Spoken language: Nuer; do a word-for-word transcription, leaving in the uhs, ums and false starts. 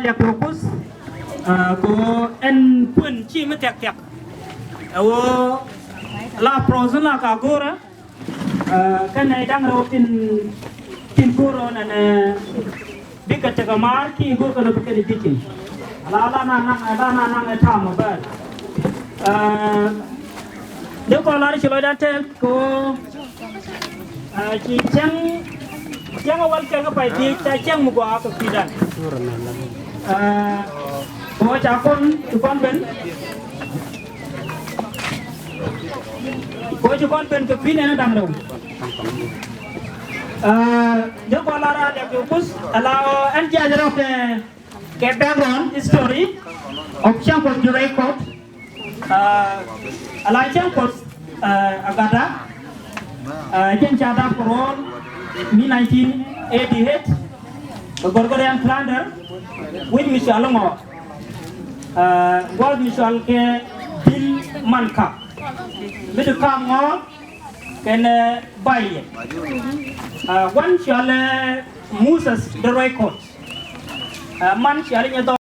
Thiak kɛ Kuoth, ɛ, kɛ ɣöö ɛn kuën ci mi thia̱k thia̱k. Ɛ ɣöö la prɔth in la ka go̱o̱rä, ɛ, kɛnɛ da̱ŋ rɛw tin, tin go̱o̱rä nɛnɛ bikɛ tekɛ maar ki go̱o̱rä kɛnɛ bikɛ di ji̱ cin. Ala, ala na naŋ, ala na naŋ ɛ ta̱a̱m ɛ bäär. Ɛ, dee kɔn lar ci lɔcdan tɛɛk kɛ ɣöö Ɛ, ci cäŋ, cäŋ a wal cäŋ a pay ti ca cäŋ mi gɔaa kɛ kui̱dan. Ɛ, kɛ ɣöö ca kɔn, ci kɔn ben. Kɛ ɣöö ci kɔn ben kɛ kui̱ nɛn a da̱ŋ rɛw. Ɛ, dee kɔn lar a dɛk kɛ Kuoth, ala ɣöö ɛn jiac rɔ kɛ, kɛ background history of Cäŋ Kuɔth Dut Rɛy Kɔt. Ɛ, ala Cäŋ Kuɔth, ɛ, a gatda, ɛ, jɛn ca dap kɛ ruɔ̱ɔ̱n mi nineteen eighty-eight, kɛ Gregorian calendar, wi̱c mi cɔal i̱ ŋɔɔk, ɛ, gua̱a̱th mi cɔal kɛ Bil Manka, mi ti ka̱a̱m ŋɔɔk kɛnɛ, ɛ, bay yɛ. Ɛ, gua̱n cɔal ɛ Moses Dut Rɛy Kɔt, ɛ, man cɔal i̱ Nyɛ Dhɔk.